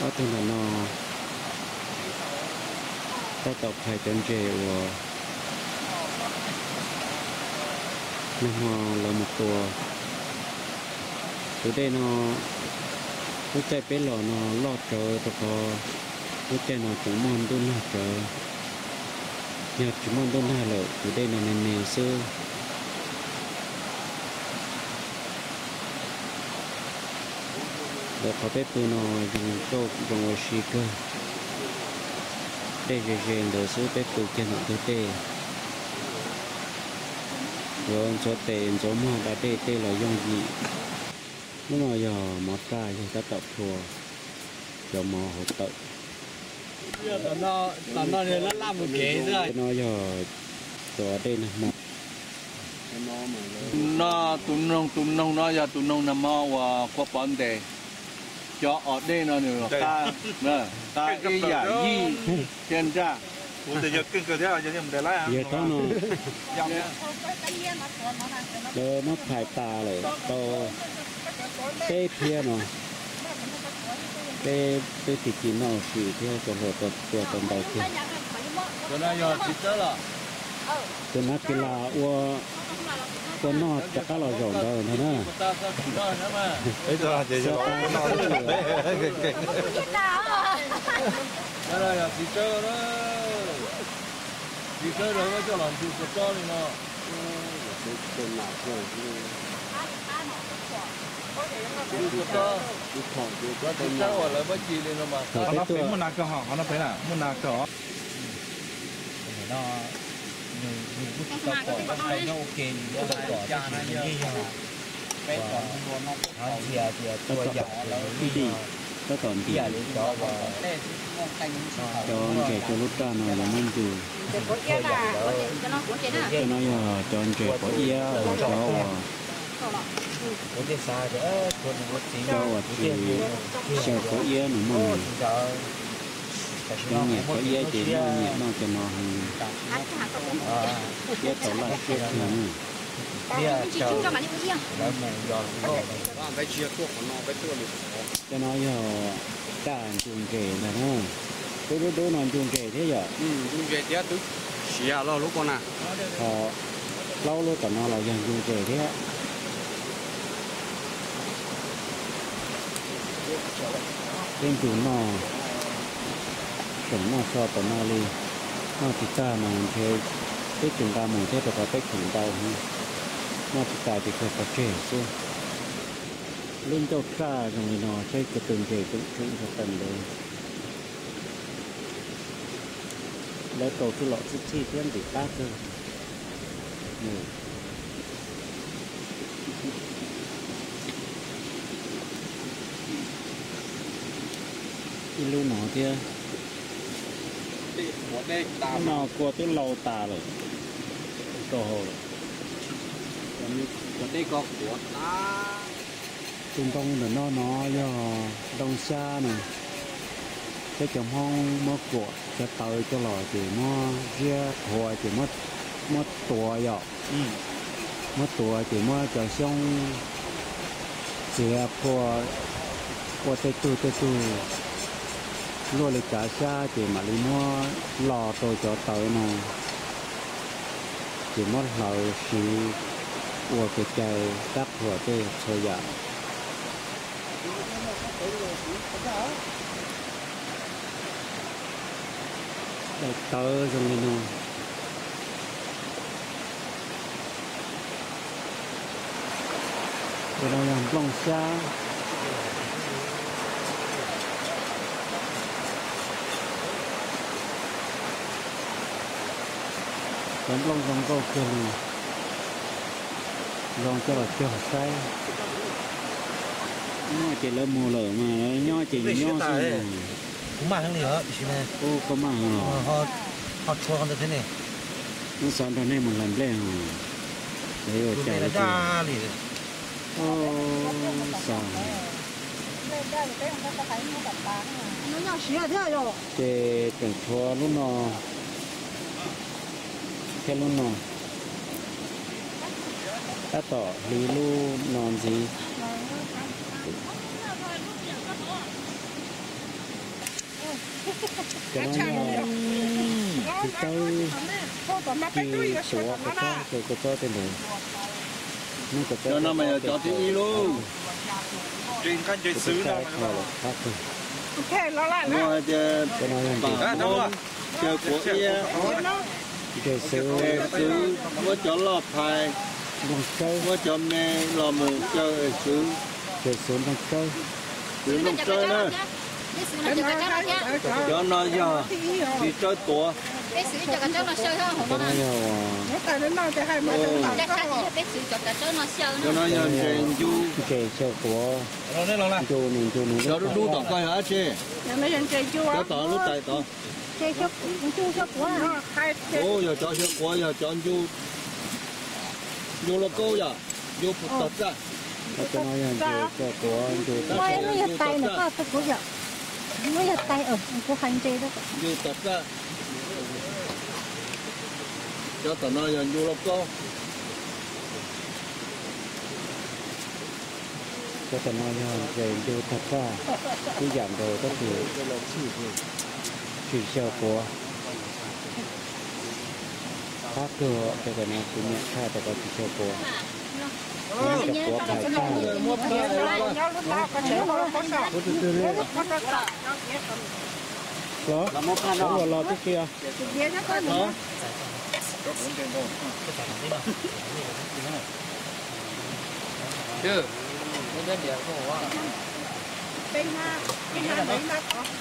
Ob tug ntawm no tab tom phais cov ntses uas nag hmo lawv mus tua. Tus dej no lub caij peb los no loj tsawv rau qhov lub caij no tseem muaj ntuj nag tsawv. Yog tsis muaj ntuj nag lawm tus dej no me me xwb. Ntawm qhov peb pw no zoo nkauj zoo ua si kawg. Dej ze ze ntawd xwb peb pw kiag ntawm ntug dej. Yuav ntxuav tes ntxuav muag da dej tej los yooj yim. Lub no yog mov raj yog tab tom phua cov mov hauv tawm. No yog cov dej nag hmo. No tus noog, tus noog no yog tus noog nag hmo uas kua pov ntes. Cov os dej no nws qa, qa ib yam yij thiab nraj. Yog thaum no lawv muab phais tas lawm tau peb phiab no, peb twb tsis kis noj ua si thiab cov hluas tau tua tau ntau thiab. Tus nav kis las ua, ua noj rov qab los zaum ntawd ntag na. Thaum peb tuaj, tab tom ntim, tab tom ntim cov ntses rau lub raj no yuav muab ncug. Cov no yog cov ntses pov iab uas cov uas cov uas tsis xyaw pov iab nws muaj nws, cov nyiam pov iab ces noj nyiam noj cov no heev. Iab tau laj siab kawg na. Cov no yog raj ncug ntses ntag na. Lub dub dub no ncug ntses thiab yom? Ncug ntses thiab twb siav los lub ko na. Ho plaub lub tom no los yog ncug ntses thiab. Peb ncug noj, tseem noj so tom no li. Noj tsis tag mas ntshe peb tsis nqa mus thiab rau qhov peb khoom ntau heev. Noj tsis tas ces kawg pov tseg xwb. Lub ncauj raj zoo li no saib ko tw ntses tseem tsum nrog tawm ntawd. Lawv rau txij lom txij txhij thiab ntim qab kawg. Ib lub no thiab. Lub no kua twb lau tas lawm, rau hauv lawm. Tus ntoo ntawm no no yog ntoo xyab na. Peb cov Hmoob muab kuam cov tawv coj los ces muab ziab qhuav ces muab tuav yom. Muab tuav ces muab cov xyoob txiav phua ua tej tug tej tug luaj li kav xyab ces mam li muab lo rau cov tawv no ces muab hlawv siv ua kev cai rab qhuas tej txhua yam. Daim tawv zoo li no. Tus no yog nplooj xyab. Cov nplooj zoo nkauj kawg li, zoo coj los cog saib. Nyob ces lawv mus lawm mas nyob ces nyob xwb. Kuv maj heev li os, tab sis mas kuv maj heev os. Ho tshua ntawd thiab ne. Wb xav nrog nej mus hlais nplej os. Lawv yuav cas li. Xav ces tseem tshuav lub no thiab lub no, tab tom hliv lub no ntxiv. Cov no yog tus txawb ci tuav kua txob, ces kua txob tej ntawd. Cov no mas yog cov thib ib lauj. Cov no yog ntses, ntses xwb, muab cov loj phais, nplooj tsawb, muab cov me los mus xyaw xwb. Ntses xwb, nplooj tsawb, xwb nplooj tsawb na. Cov no yog txiv tsawb tuav. Cov no yog, cov no yog ntses ncu, ntses xyaw quav, ncu nws, ncu nws. Cov dub dub tom koj yog dab tsi? Cov tom lub tais tod. Yog cov xyaw quav, yog cov ncu, ncu lauj kaub yom, ncu puv tog txaj. Cov no yog ntses xyaw quav, ncu tog txaj. Lub yog tais, kuv hais ntses, ncu tog txaj. Cov tom no yog ncu lauj kaub. Cov tom no yog ntses ncu tog txaj, ib yam nkaus tab sis tsis xyaw quav. Qab kawg, cov tom no kuv nyiam tshaj rau qhov tsis xyaw quav. Cov quav phais tag li. Los, los tib si os.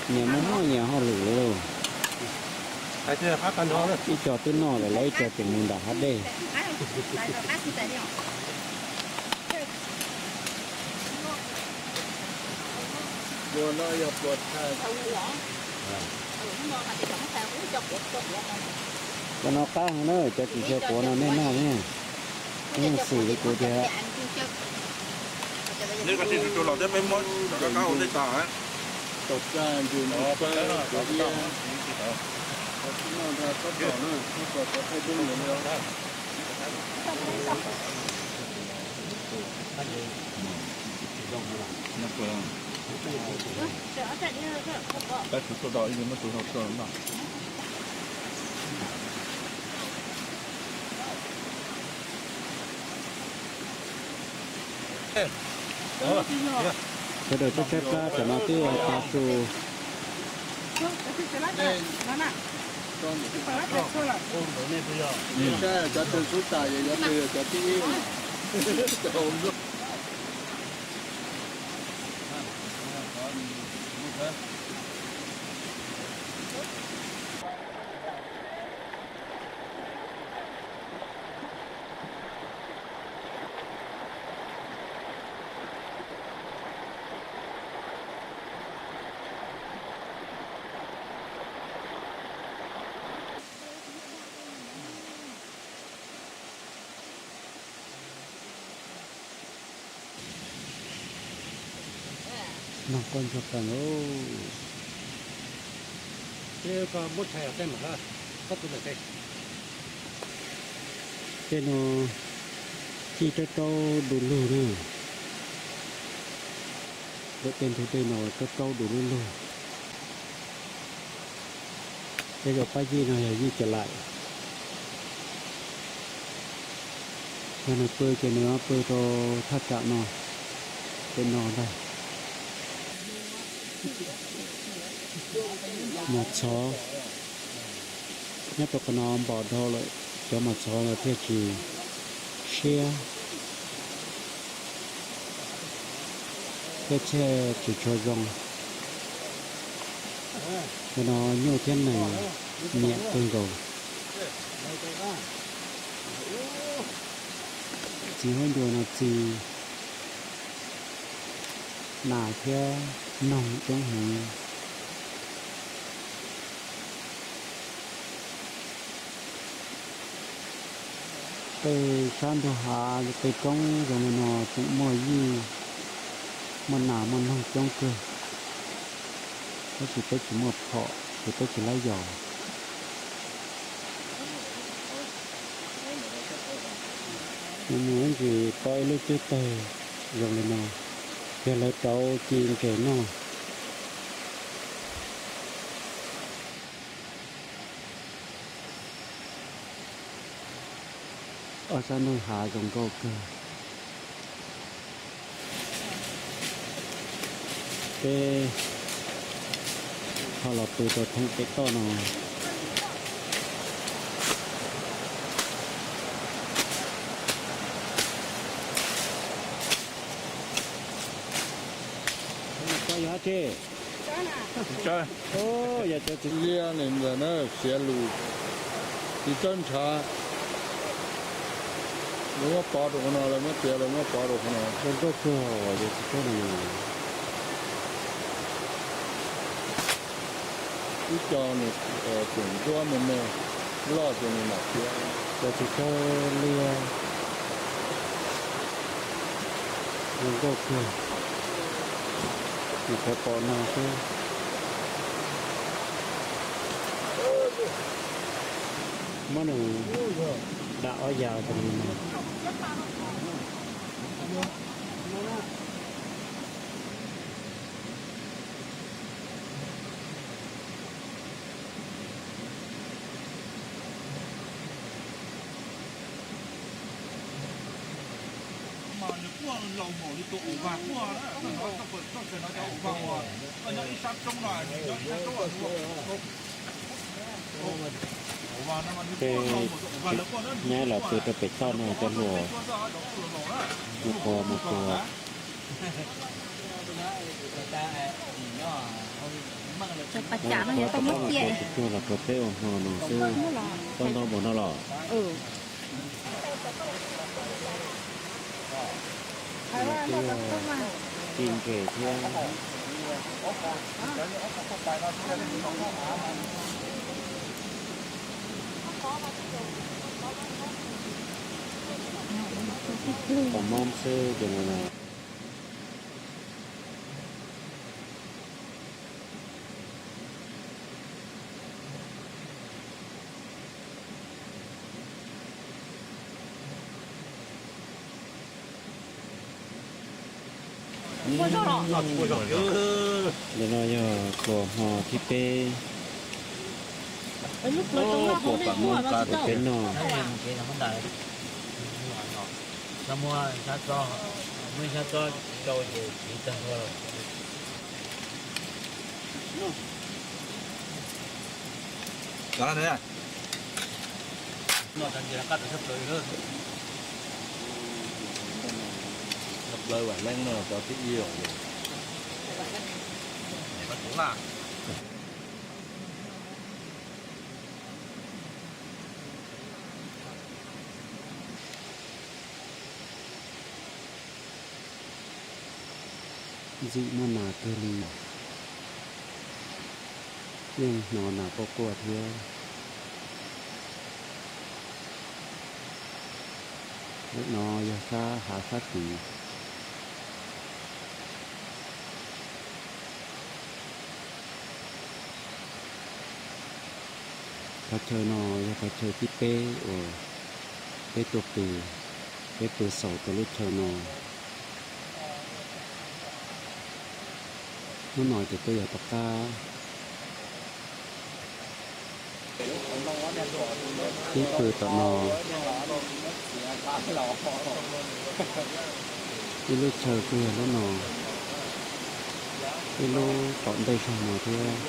Nyias muaj muaj nyias hauj lwm li lauj. Ib co twb noj lawm, los ib co tseem mus nram hav dej. Cov no qab heev na, cov tsis xyaw quav no nej noj ne, yeej xim li kuv tiag. Sawv daws tshaib tshaib plab, tam no twb tav su. Cov twg xub tas, yog cov twg yog cov thib ib. Noog quaj ntsuag qees lauj. Tej no ci raub raub du lug na. Lawm tej ntug dej no raub raub du lug lug. Tej zaum pab yij no yog yij Ca Laim. Yog nws pw ces nws pw rau thaj tsam no, pem no ntag. Mos txhov nyob rau qhov no npog dhau lawm, cov mos txhov no thiaj tsis siab, thiaj txhiaj tsis tshua zoo. Qhov no nyuj thiab nees nyiam kawg nkaus. Txiv huab ncua no txi nas thiab noog coob heev. Tej sab ntug hav tej roob zoo li no tseem muaj yij muaj nas muaj noog coob kawg, tab sis peb tsis muaj phom ces peb tsis laib yos. Mus mus ib ntsis pom ib lub cwb tawg zoo li no, yog lawv rauv ci ntses noj. Ob sab ntug hav zoo nkauj kawg. Peb ho los pw rau thoob pem toj no. Koj yog dab tsi? Yog cov txiv liab li ntawd na, siav lus, txiv tsawb ntshav. Lawv muab pov rau qhov no, lawv muab txiav, lawv muab pov rau qhov no. Zoo nkauj kawg, yog txiv tsawb no. Ib co nws tseem ntsuab me me, loj ces nws mam txiav. Cov txiv tsawb liab zoo nkauj kawg, nws qhov pom no xwb. Muab nws dam ob yav rau li no. Ces nyab los pw rau pem toj no cov hluas mus quas mus quas. Cov pas cas no yog koj muab cia. Tsis cuag los rau peb ua hmo no xwb. Tau ntau npaum no los? Ci nkes thiab. Pom mob xwb ces no. Ntawm no yog kuas hmo thib peb. Kuas pam mob qab rau peb noj. Plaws vam leeb no cov thib ib. Ntxim muaj nas kawg li, yeej hnov nas quaj quaj thiab. Lub no yog sab hav sab tid. Qhov chaw no yog qhov chaw thib peb uas peb tuaj pw, peb pw xaus rau lub chaw no. Hnub no ces peb yog tom qab ib pw tom no. Ib lub chaw kuj yog lub no, ib lub tom ntej zog no thiab.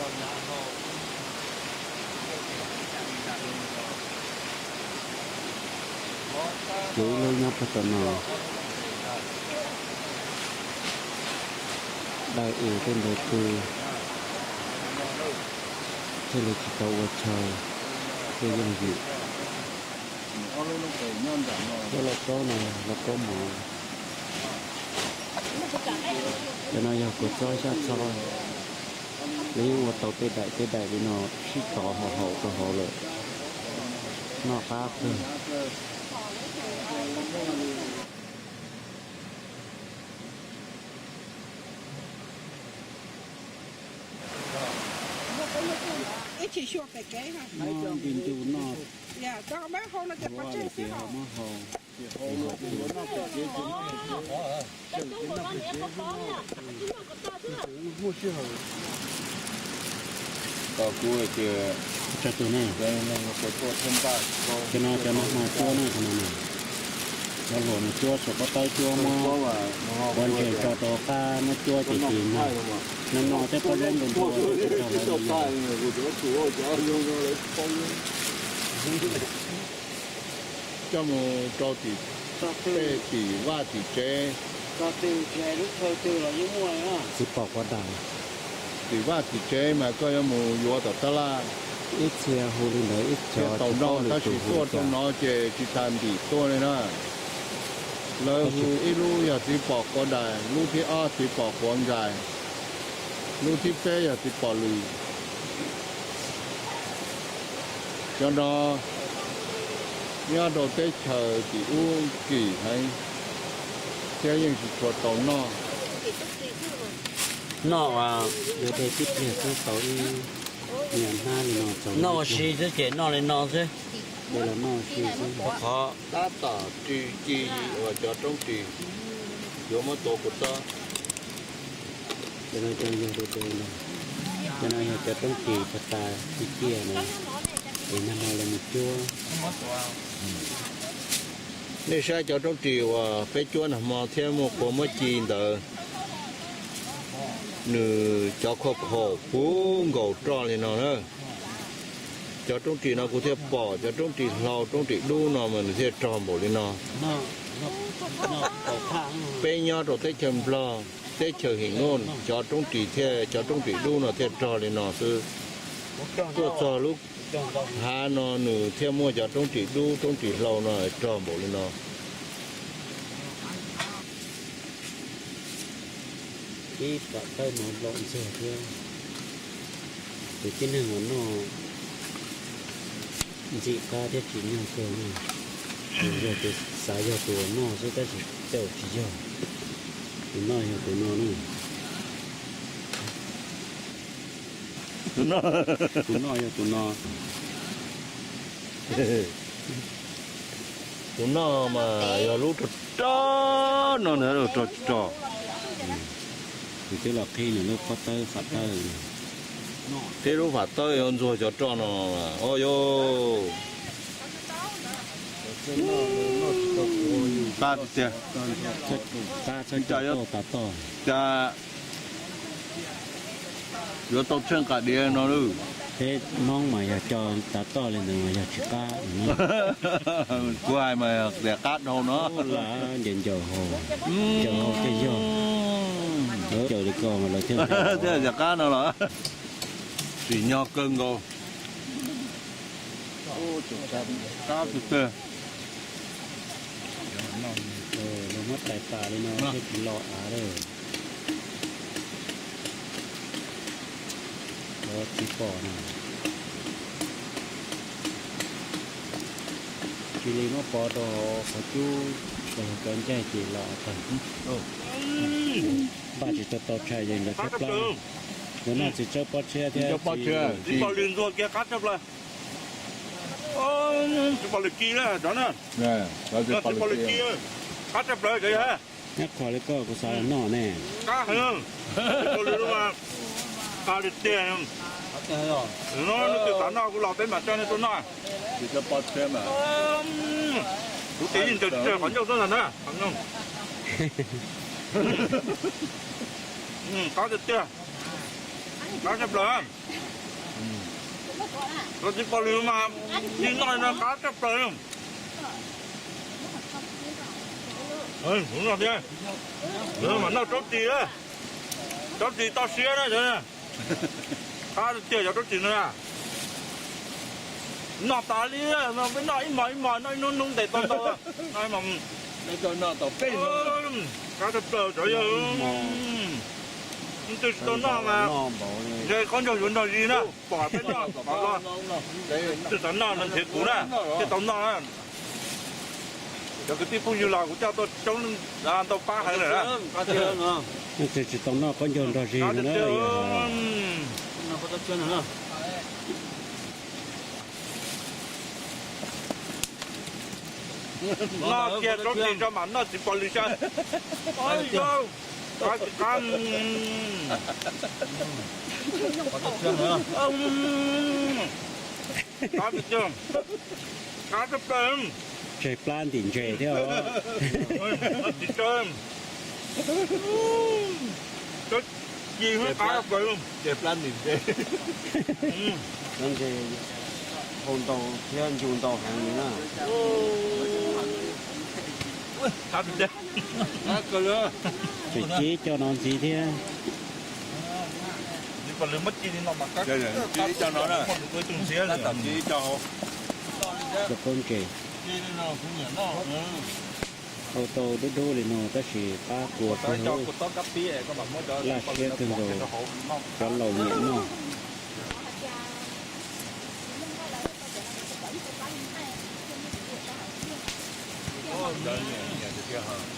Ces ib lub nyob rau tom no. Dawm ua tej ntawd pw thiaj li tsis tau ua chaw thiaj yooj yim. Cov lauj kaub no, lauj kaub mov. Cov no yog kua txob xyab txhob, lawv yeej ua tau tej daim tej daim li no sib tov haum haum rau hauv lawm, noj qab kawg. Muab nti ntuj noj, muab hau. Tau kuv tias, tso tus ne, cov no cov no hmo cuab ne, qhov no ne. Cov hluas nws cuab saum pob tawb cuab muab ua ntseg tso rau qab muab cuab ces tis no, no no tej pob zeb nplua nplua. Coj mus rau tim tej tim vaj tim tsev. Txiv pom quav dais. Tim vaj tim tsev mas koj yuav mus yuav tom tab laj. Ib txhia hu li ntawd ib txhia tau noj, tab sis tuaj rau no ces tsis tas ntim tuaj li na. Lawv hu ib lub yog txiv pom quav dais, lub thib ob txiv pom quav nkais, lub thib peb yog txiv pom lws. Cov no nyob rau teb chaws tim ub kim heev thiab yeej tsis tshua tau noj. Noj ua, yuav dej tib pliag xwb tau ib niam hnab li no txaus noj ua si xwb ces noj li no xwb. Ces los noj ua si xwb. Qhov tab tom ris ci uas cov roob ris yuav muab tuav kuv txob. Cov no cov yog, cov no yog cov roob ris tas tas tiag tiag na, es nag hmo lawv mus cuab. Nej saib cov roob ris uas peb cuab nag hmo thiab muaj quav muab ci ntawd, nws cov khau khaum puv nkaus roj li no na. Cov roob ris no kuv thiaj pom, cov roob ris hlau roob ris dub no mas nws thiaj rog npaum li no. Peb nyob rau teb chaws Nplog, teb chaws Him Nuj, cov roob ris thiaj, cov roob ris dub no thiaj rog li no xwb. Tuaj txog lub hav no nws thiaj muaj cov roob ris dub roob ris hlau no rog npaum li no. Ib pam tawb mov lom ntxuag thiab. Tus tib neeg uas noj ntxim qab thiab tsim nyog kawg, yog tus xav yog tus uas noj xwb tab sis tej zaum tsis yog. Tus noj yog tus no na. Tus noj yog tus no. Tus noj mas yog lub rog rog no, rog tsis rog. Tus twb los qhib nws lub pob tawb fam tawb. Qhib lub fam tawb yuav ntxuag cov roj no. Os yos. Qab tiag tiag. Qab txhob coj toj tav toj. Cas yuav tau tsheej qas diav no lawm. Peb Hmoob mas yog coj tav toj li ntawd mas yog tsis qab. Kuv hais mas tias qab dhau no. Ncaws ncaws hau, ncaws hau tej yog. Ncaws li ko mas lawv thiaj tias qab no los. Tsim nyog kawg nkaus. Qab tiag tiag. Muab tais tas li no thiaj tsis lo av lawm. Tsis pom na. Cia li muab pov rau qhov cub, qhov ncaig ces los tag. Npaj tsis tau tau tshais ces nkawd tshaib plab. Nkawd noj txiv tsawb pob tshiab thiab txiv pom lwm ntxuag kiag qab tshaj plaws. Txiv pom lwm ci na cov na. Txiv pom lwm ci, qab tshaj plaws cov yog. Nyob qhov li koj kuv xav noj ne. Qab heev. Txiv pom lwm mas qab li tiag. No leej twg xav noj kuv los peb mam coj nej tuaj noj. Kuv ces yeej ncaws tsawg qhov ncauj xwb ntag na. Qab tiag tiag. Qab tshaj plaws. Los txiv pom lwm mas tsis noj no qab tshaj plaws. Kuv noj thiab. Mam noj tsob ris, tsob ris toj siab na. Qab tiag cov tsob ris no na. Noj tas li, peb noj ib mos ib mos, noj ib hnub hnub ntes tau ntau. Qab tshaj plaws cov yawg. Leej twg tsis tau noj mas ntshe qaub ncaug yuav nrog zis na, pom peb noj los. Leej twg xav noj no nrhiav kuv na, thiaj tau noj na. Cov kwv tij phooj ywg los kuv coj tuaj coob ntau pab heev lawm na. Leej twg tsis tau noj qaub ncaug nrog zis no na. Noj kiag tsob ris tso mam noj txiv pos lwm xyaw. Qab tsis qab. Qab tsis tiag, qab tshaj plaws. Tseg plab ntim ntses thiab os. Ces plab ntim ntses. Cov ntses hau ntau thiab ncu ntau heev li na. Tseem ci cov no ntxiv thiab. Cov pob ntses. Hau tau dub dub li no tab sis qab kua kawg, laj siab kawg nkaus, cov laus nyiam noj.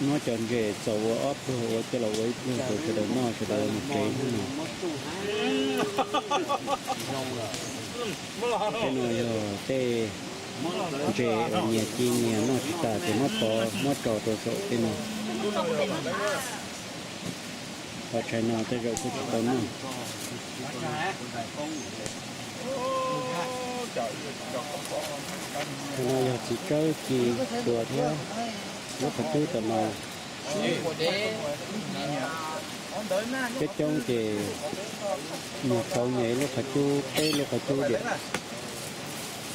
Muab cov ntses txaus ua ob pluag ua coj los ua ib pluag rau sawv daws noj, sawv daws mus tsev hnub no. Tej no yog tej ntses uas nyias ci nyias noj tsis tas ces muab pov muab tso rau saum tej no. Qhov tshais no tej zaum kuj tsis tau noj. Qhov no yog txiv tsawb ci dua thiab lub qhov cub tom no. Coob coob ces nws tau nyias ib lub qhov cub, peb lub qhov cub diam.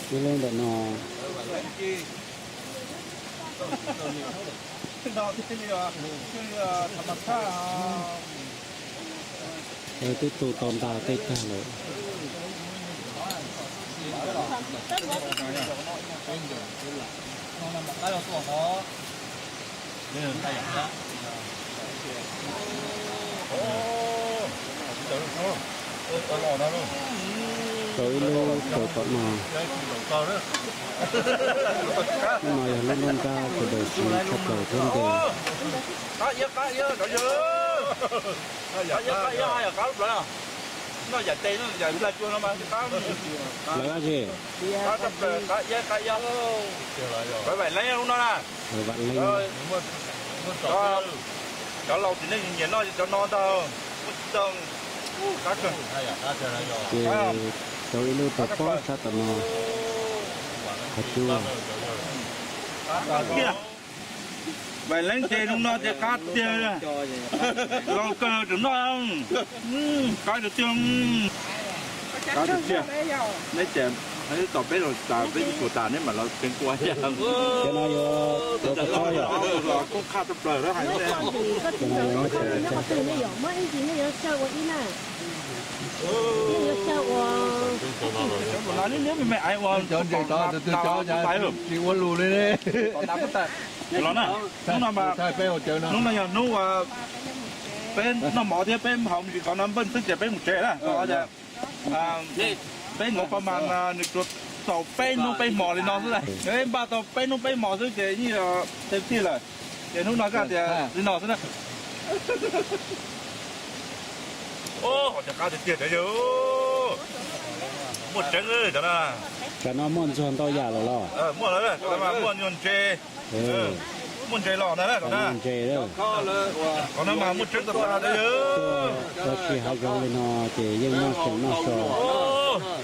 Ib lub ntawm no. Twb tu tau ntag tej tag lawm. Tau ib lub rau tom no. Lub no yog lub nruab nrab sawv daws siv tshaj plaws thiab ntev. Lawv dab tsi? Vam leej. Cov laus txiv neej nyiam noj cov no ntag. Ces tau ib lub rau pob sab tom no. Qhov cub. Vam leej ces hnub no ces qab tiag. Laus kawg tseem noj. Qab tiag tiag. Qab tiag tiag. Neb ces tom peb los tas peb tsis pum tas neb mam los tseev kua. Cov no yuav rau pov pob yom. Koob qhaj tshaj plaws lawm hais. Cov ntses no tus twg cov tsis ua lus li ne. Los na, hnub no mas, hnub no yog hnub uas peb noj mov thiab peb haus me ntsis qhov no npawj xwb ces peb mus tsev na. Peb hnub pab mas nws tsuas tau peb hnub peb hmos li no xwb. Npaj tau peb hnub peb hmos xwb ces yeej tes tiag lawm. Ces hnub no koj tias li no xwb na. Hos cov qab tiag tiag cov yawg. Muaj tseeb cov na. Cov no muaj ntxuag ntau yam lawm los? Muaj lawm, cov no mas muaj nyuag ntses. Muaj ntses los na, cov na. Ntses. Cov no mas muaj tseeb tag tag cov yawg. Ua si hav zoov li no ces yeej noj seem noj so.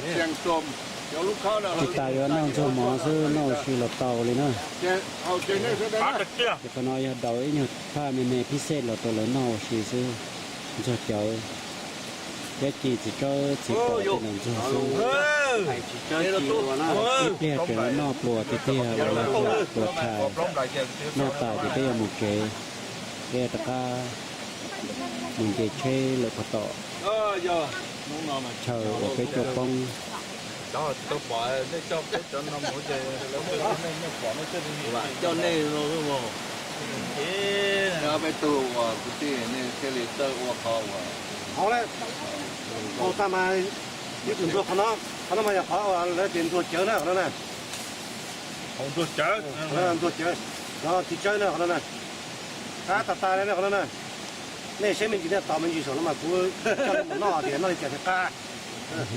Tsis tas yuav noj ntxuag mov xwb, noj ua si los tau li na. Ces qhov no yog daus ib nyuag phaj me me phij xej los rau lawv noj ua si xwb. Ntxuag cawv, thiab ci txiv tsawb txiv pom tej no ntxuag xwb. Ib pliag tseem yuav noj pluas tiag tiag, ua pluas tshais, noj tas ces peb yuav mus tsev, peb yuav rov qab mus nce tsheb lawm puag tom chaw uas peb tuaj poob. Cov tsis tau pom nej coj peb cov no mus ces nej pom nej thiaj li, peb tug uas kwv tij nej thiaj li txawj ua qhov uas, hauv tag mas, ib tug ntxuag qhov no, qhov no mas yog qhov uas lawv tias ntxuag cawv na, qhov no na. Ntxuag cawv, ntxuag cawv, no txiv tsawb na qhov no na. Qab tag tag li na qhov no na. Nej saib me ntsis nej tos me ntsis saum no mas kuv coj nej mus noj tias noj li cas thiaj qab.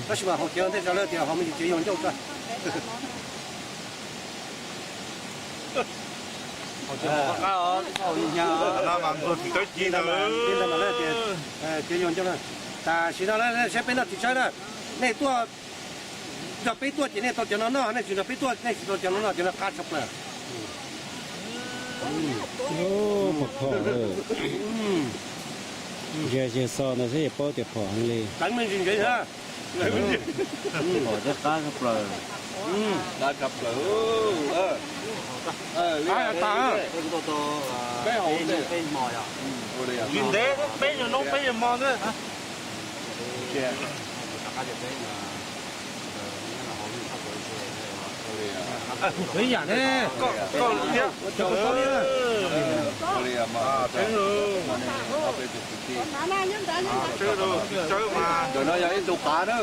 Tab sis mas haus cawv ntej tso lawv tias haus me ntsis cawv yog ncauj tso. Tam sim no saib peb noj txiv tsawb na, nej tuaj nrog peb tuaj ces nej tau cov no noj, nej tsis nrog peb tuaj nej tsis tau cov no noj, cov no qab tshaj plaws. Phom phom, ntsia xov ntawd xwb es paub tias phom heev li. Phom thiab qab tshaj plaws. Peb hmo, peb yawg noob peb yawg hmo xwb. Ib yam ne, koj thiab, tsawb mas. Ntawm no yog ib tug qav na.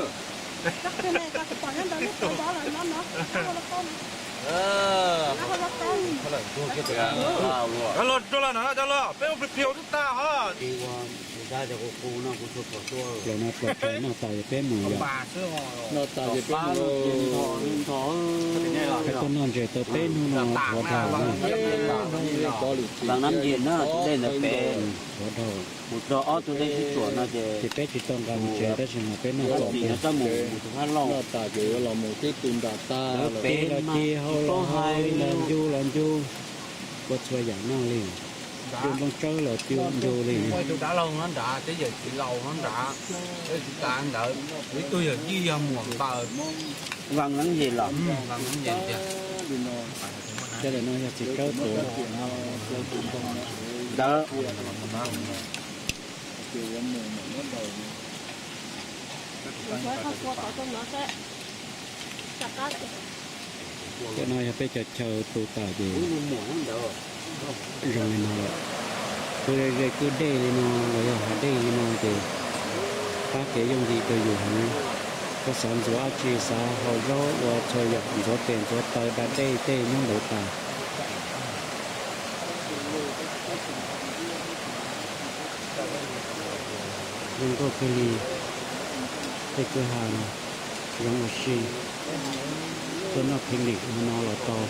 Cov los rau los no cov los, peb ua plig plig ua tub tag ho. Los no pom tau noj tas ces peb mus yom. Noj tas ces peb mus. Peb tuaj noj ntses tau peb hnub no qhuav dhau na. Qhuav dhau. Ces peb tsis tau nqa ntses tab sis mas peb noj tau. Noj tas ces yuav los mus tib tug nram tag. Peb los ci, hau los hau, nrog ncu los ncu, ua txhua yam noj li. Ncu nplooj tsawb los ncu li. Tus dab laug no nrad, teb yawm txiv laus no nrad, teb txiv tas ntawd, ib tug yawm yij yog muam npaws. Vaj Neeb Yes los, Vaj Neeb Yes tiag. Cov ntawm no yog txiv tsawb tuav. Ntawd. Cov no yog peb cov chaw tu tas ces zoo li no lawm. Kwj ze kwj dej li no los yog hav dej li no ces pab kev yooj yim rau yus heev. Koj xav ntxuav dab tsi, xav hau zaub ua txhua yam, ntxuav tes ntxuav taw, da dej tej nyob ntawd tas. Zoo nkauj kawg li, tej kwj ha no zoo ua si. Tuaj noj picnic no los tau.